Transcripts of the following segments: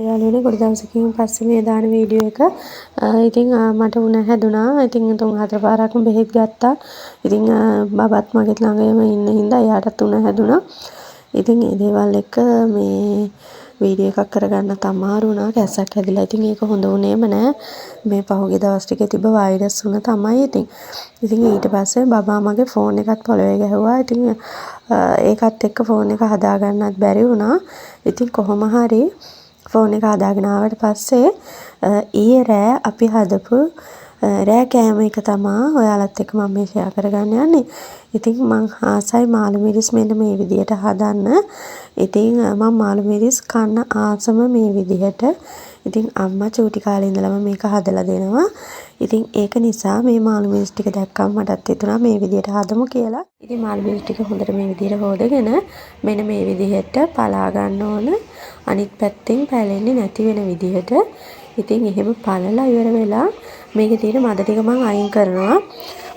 යාළුවනේ ගොඩ දවසකින් පස්සේ මේ දාන වීඩියෝ එක. ඉතින් මට උණ හැදුනා. ඉතින් 3-4 පාරක්ම බෙහෙත් ගත්තා. ඉතින් බබත් මගෙත් ළඟම ඉන්න හින්දා එයාටත් උණ හැදුනා. ඉතින් ඒ දේවල් එක්ක මේ වීඩියෝ එකක් කරගන්නත් අමාරු වුණා. කැස්සක් හැදිලා. ඉතින් ඒක හොඳ වුණේම නෑ. මේ පහුගිය දවස් ටිකේ තිබ්බ වෛරස් උණ තමයි ඉතින්. ඉතින් ඊට පස්සේ බබා මගේ ෆෝන් එකත් පොළවේ ගැහුවා. ඉතින් ඒකත් එක්ක ෆෝන් එක හදාගන්නත් බැරි වුණා. ඉතින් කොහොම හරි ෆෝන් එක හදාගෙන ආවට පස්සේ ඊයේ රෑ අපි හදපු රෑ කෑම එක තමා ඔයාලත් එක්ක මම මේ ෂෙයා කරගන්න යන්නේ. ඉතින් මං ආසයි මාළු මිරිස් මෙන්න මේ විදිහට හදන්න. ඉතින් මං මාළු මිරිස් කන්න ආසම මේ විදිහට. ඉතින් අම්මා චූටි කාලේ ඉඳලම මේක හදලා දෙනවා. ඉතින් ඒක නිසා මේ මාළු මිරිස් ටික දැක්කම මටත් හිතුණා මේ විදිහට හදමු කියලා. ඉතින් මාළු මිරිස් ටික හොඳට මේ විදිහට හොදගෙන මෙන්න මේ විදිහට පලා ගන්න ඕන. අනිත් පැත්තෙන් පැලෙන්නේ නැති වෙන විදිහට. ඉතින් එහෙම පළලා ඉවර වෙලා මේකේ තියෙන මද ටික මං අයින් කරනවා.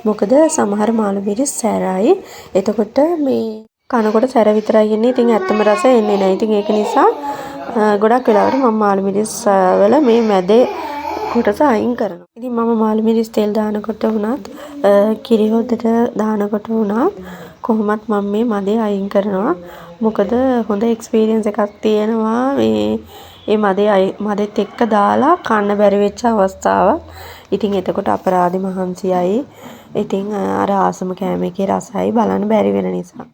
මොකද සමහර මාළු මිරිස් සැරයි. එතකොට මේ කනකොට සැර විතරයි එන්නේ. ඉතින් ඇත්තම රස එන්නේ නැහැ. ඉතින් ඒක නිසා ගොඩක් වෙලාවට මම මාළු මිරිස් වල මේ මැදේ කොටස අයින් කරනවා. ඉතින් මම මාළු මිරිස් තෙල් දානකොට වුණත් කිරි හොද්දට දානකොට වුණත් කොහොමත් මම මේ මදේ අයින් කරනවා. මොකද හොඳ එක්ස්පීරියන්ස් එකක් තියෙනවා මේ ඒ මදෙත් එක්ක දාලා කන්න බැරි වෙච්ච අවස්ථාවක්. ඉතින් එතකොට අපරාධෙ මහන්සියයි. ඉතින් අර ආසම කෑම එකේ රසයි බලන්න බැරි වෙන නිසා.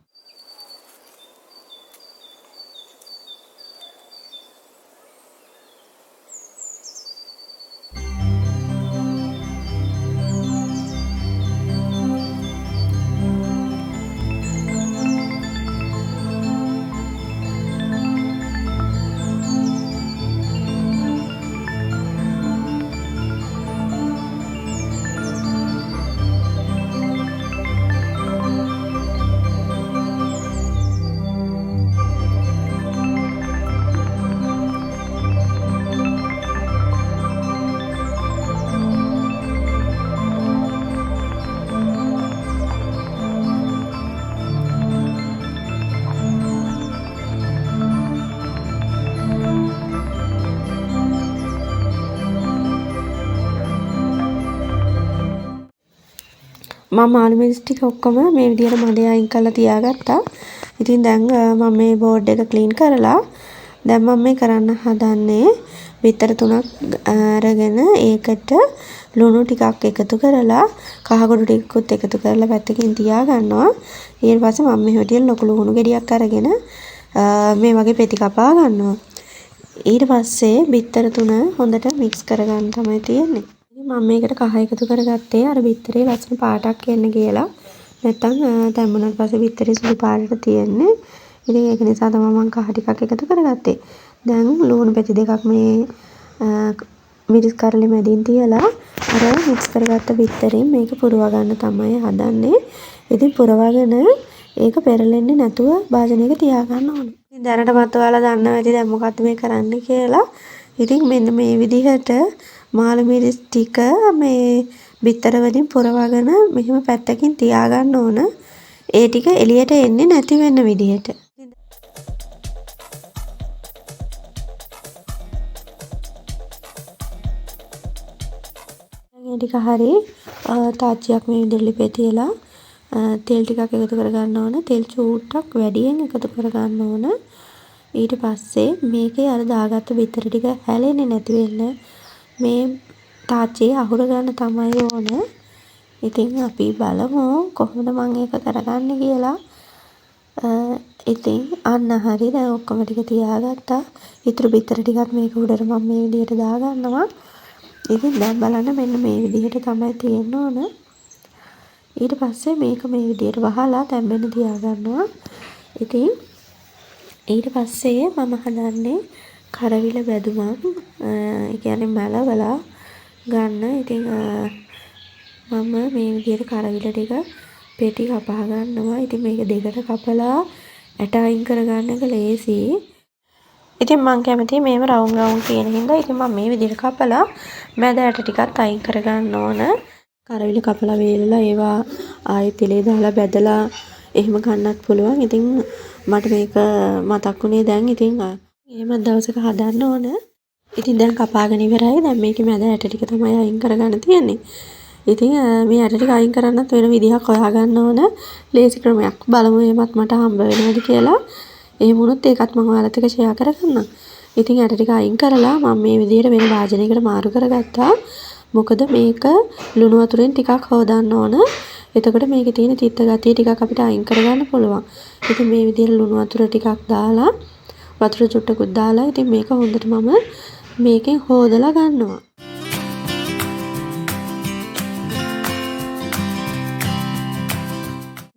මම මාළු මිරිස් ටික ඔක්කොම මේ විදිහට මඩේ අයින් කරලා තියාගත්තා. ඉතින් දැන් මම මේ බෝඩ් එක ක්ලීන් කරලා දැන් මම මේ කරන්න හදන්නේ බිත්තර තුනක් අරගෙන ඒකට ලුණු ටිකක් එකතු කරලා කහගොඩ ටිකකුත් එකතු කරලා පැත්තකින් තියාගන්නවා. ඊට පස්සේ මම මෙහෙම ටික ලොකු ලුණු ගෙඩියක් අරගෙන මේ වගේ පෙති කපා ගන්නවා. ඊට පස්සේ බිත්තර තුන හොඳට මික්ස් කරගන්න තමයි තියෙන්නේ. මම මේකට කහ එකතු කරගත්තේ අර බිත්තරේ ලස්සන පාටක් එන්න කියලා. නැත්තම් තැම්බුනට පස්සේ බිත්තරේ සුදු පාටට තියෙන්නේ. ඉතින් ඒක නිසා තමයි මම කහ ටිකක් එකතු කරගත්තේ. දැන් ලුණු පෙති දෙකක් මේ මිරිස් කරලි මැදින් තියලා අර මික්ස් කරගත්ත බිත්තරෙන් මේක පුරව ගන්න තමයි හදන්නේ. ඉතින් පුරවගෙන ඒක පෙරලෙන්නේ නැතුව භාජනයක තියාගන්න ඕනේ. ඉතින් දැනටමත් ඔයාලා දන්නවා ඇති දැන් මොකද්ද මේ කරන්නේ කියලා. ඉතින් මෙන්න මේ විදිහට මාළු මිරිස් ටික මේ බිත්තර වලින් පුරවගෙන මෙහෙම පැත්තකින් තියාගන්න ඕන. ඒ ටික එළියට එන්නේ නැති වෙන විදිහට. දැන් ඒ ටික හරි තාච්චියක් මේ විදිහට ලිපේ තියලා තෙල් ටිකක් එකතු කරගන්න ඕන. තෙල් චූට්ටක් වැඩියෙන් එකතු කරගන්න ඕන. ඊට පස්සේ මේකේ අර දාගත්ත බිත්තර ටික හැලෙන්නේ නැති වෙන්න මේ තාච්චියේ අහුර ගන්න තමයි ඕන. ඉතින් අපි බලමු කොහොමද මං ඒක කරගන්නේ කියලා. ඉතින් අන්න හරි දැන් ඔක්කොම ටික තියාගත්තා. ඉතුරු බිත්තර ටිකත් මේක උඩට මම මේ විදිහට දාගන්නවා. ඉතින් දැන් බලන්න මෙන්න මේ විදිහට තමයි තියෙන්න ඕන. ඊට පස්සේ මේක මේ විදිහට වහලා තැම්බෙන්න තියාගන්නවා. ඉතින් ඊට පස්සේ මම හදන්නේ කරවිල බැදුමක්. ඒ කියන්නේ මැලවලා ගන්න. ඉතින් මම මේ විදිහට කරවිල ටික පෙති කපා ගන්නවා. ඉතින් මේක දෙකට කපලා ඇට අයින් කරගන්න එක ලේසි. ඉතින් මං කැමතියි මේව රවුම් රවුම් තියෙන හින්දා ඉතින් මම මේ විදිහට කපලා මැද ඇට ටිකත් අයින් කරගන්න ඕන. කරවිල කපලා වේලලා ඒවා ආයෙත් එලේ දාලා බැදලා එහෙම ගන්නත් පුළුවන්. ඉතින් මට මේක මතක් වුණේ දැන්. ඉතින් එහෙමත් දවසක හදන්න ඕන. ඉතින් දැන් කපාගෙන ඉවරයි. දැන් මේකේ මැද ඇට ටික තමයි අයින් කරගන්න තියෙන්නේ. ඉතින් මේ ඇට ටික අයින් කරන්නත් වෙන විදිහක් හොයාගන්න ඕන. ලේසි ක්‍රමයක්. බලමු එහෙමත් මට හම්බ වෙනවද කියලා. එහෙම වුණොත් ඒකත් මම ඔයාලත් එක්ක ෂෙයා කරගන්නම්. ඉතින් ඇට ටික අයින් කරලා මම මේ විදිහට වෙන භාජනයකට මාරු කරගත්තා. මොකද මේක ලුණු වතුරෙන් ටිකක් හොදන්න ඕන. එතකොට මේකේ තියෙන තිත්ත ගතිය ටිකක් අපිට අයින් කරගන්න පුළුවන්. ඉතින් මේ විදිහට ලුණු වතුර ටිකක් දාලා වතුර චුට්ටකුත් දාලා ඉතින් මේක හොඳට මම මේකෙන් හොදලා ගන්නවා.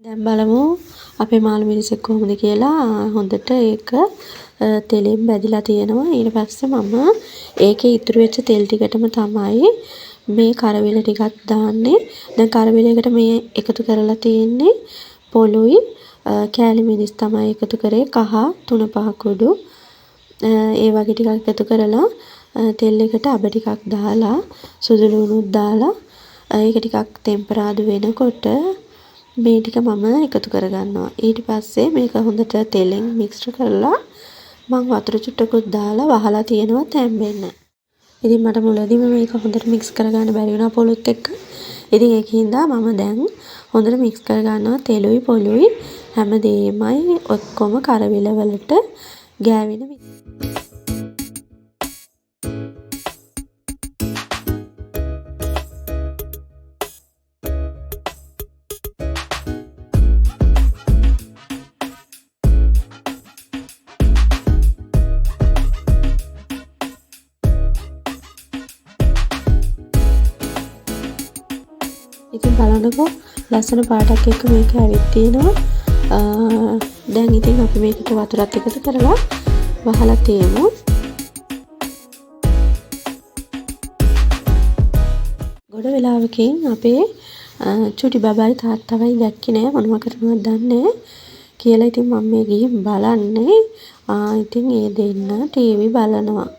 දැන් බලමු අපේ මාළු මිරිස් එක කොහොමද කියලා. හොඳට ඒක තෙලෙන් බැදිලා තියෙනවා. ඊට පස්සේ මම ඒකේ ඉතුරු වෙච්ච තෙල් ටිකටම තමයි මේ කරවිල ටිකක් දාන්නේ. දැන් කරවිලයකට මේ එකතු කරලා තියෙන්නේ පොළුයි කෑලි මිරිස් තමයි එකතු කරේ. කහ 3-5 කුඩු ඒ වගේ ටිකක් එකතු කරලා තෙල් එකට අබ ටිකක් දාලා සුදු ලුණුත් දාලා ඒක ටිකක් තෙම්පරාදු වෙනකොට මේ ටික මම එකතු කරගන්නවා. ඊට පස්සේ මේක හොඳට තෙලෙන් මික්ස් කරලා මං වතුර චුට්ටකුත් දාලා වහලා තියෙනවා තැම්බෙන්න. ඉතින් මට මුලදීම මේක හොඳට මික්ස් කරගන්න බැරි වුණා පොළුත් එක්ක. ඉතින් ඒක හින්දා මම දැන් හොඳට මික්ස් කරගන්නවා තෙලුයි පොළුයි හැමදේමයි ඔක්කොම කරවිල වලට ගෑවෙන විදිහට. ඉතින් බලන්නකෝ ලස්සන පාටක් එක්ක මේක ඇවිත් තියෙනවා. දැන් ඉතින් අපි මේකට වතුරත් එකතු කරලා වහලා තියමු. ගොඩ වෙලාවකින් අපේ චුටි බබයි තාත්තවයි දැක්කේ නෑ, මොනවා කරනවද දන්නේ නෑ කියලා. ඉතින් මම මේ ගිහින් බලන්නේ. ඉතින් ඒ දෙන්න ටීවී බලනවා.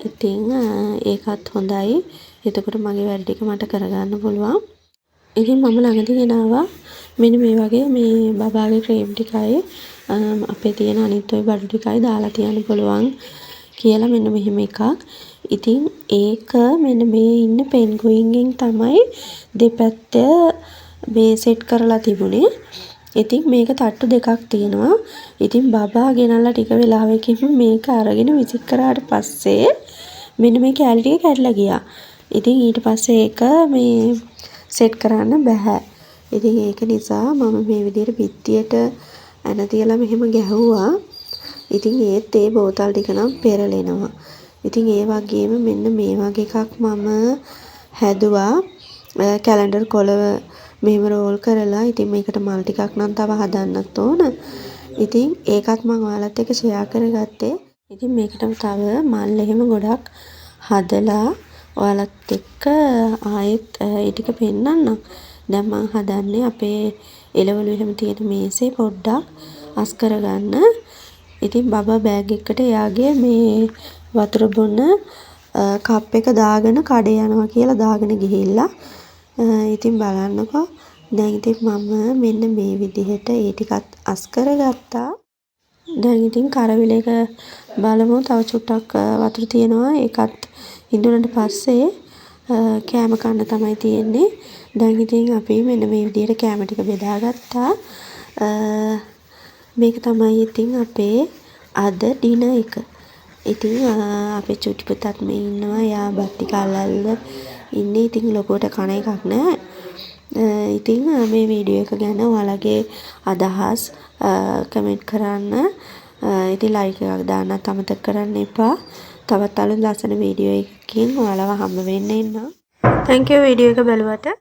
ඉතින් ඒකත් හොඳයි. එතකොට මගේ වැඩ ටික මට කරගන්න පුළුවන්. ඉතින් මම ළඟදී ගෙනාවා මෙන්න මේ වගේ මේ බබාගේ ක්‍රීම් ටිකයි අපේ තියෙන අනිත් ඔය බඩු ටිකයි දාලා තියන්න පුළුවන් කියලා මෙන්න මෙහෙම එකක්. ඉතින් ඒක මෙන්න මේ ඉන්න පෙන්ගුයින්ගෙන් තමයි දෙපැත්ත මේ සෙට් කරලා තිබුණේ. ඉතින් මේක තට්ටු දෙකක් තියෙනවා. ඉතින් බබා ගෙනල්ලා ටික වෙලාවකින් මේක අරගෙන විසික් කරාට පස්සේ මෙන්න මේ කෑලි ටික කැඩලා ගියා. ඉතින් ඊට පස්සේ ඒක මේ සෙට් කරන්න බැහැ. ඉතින් ඒක නිසා මම මේ විදිහට බිත්තියට ඇන තියලා මෙහෙම ගැහුවා. ඉතින් ඒත් ඒ බෝතල් ටික නම් පෙරලෙනවා. ඉතින් ඒ වගේම මෙන්න මේ වගේ එකක් මම හැදුවා. කැලෙන්ඩර් කොළ මෙහෙම රෝල් කරලා. ඉතින් මේකට මල් ටිකක් නම් තව හදන්නත් ඕන. ඉතින් ඒකත් මම ඔයාලත් එක්ක ෂෙයා කරගත්තේ. ඉතින් මේකට තව මල් එහෙම ගොඩක් හදලා ඔයාලත් එක්ක ආයෙත් ඒ ටික පෙන්නන්නම්. දැන් මං හදන්නේ අපේ එළවලු එහෙම තියෙන මේසේ පොඩ්ඩක් අස් කරගන්න. ඉතින් බබා බෑග් එකට එයාගේ මේ වතුර බොන කප් එක දාගෙන කඩේ යනවා කියලා දාගෙන ගිහිල්ලා. ඉතින් බලන්නකෝ. දැන් ඉතින් මම මෙන්න මේ විදිහට ඒ ටිකත් අස් කරගත්තා. දැන් ඉතින් කරවිල එක බලමු. තව චුට්ටක් වතුර තියෙනවා. ඒකත් ඉඳුනට පස්සේ කෑම කන්න තමයි තියෙන්නේ. දැන් ඉතින් අපි මෙන්න මේ විදිහට කෑම ටික බෙදාගත්තා. මේක තමයි ඉතින් අපේ අද ඩිනර් එක. ඉතින් අපේ චුටි පුතත් මේ ඉන්නවා. එයා බත් ටික අල්ල ඉන්නේ. ඉතින් ලොකුවට කන එකක් නෑ. ඉතින් මේ වීඩියෝ එක ගැන ඔයාලගේ අදහස් කමෙන්ට් කරන්න. ඉතින් ලයික් එකක් දාන්නත් අමතක කරන්න එපා. තවත් අලුත් ලස්සන වීඩියෝ එකකින් ඔයාලව හම්බ වෙන්න එන්නම්. Thank you video එක බැලුවට.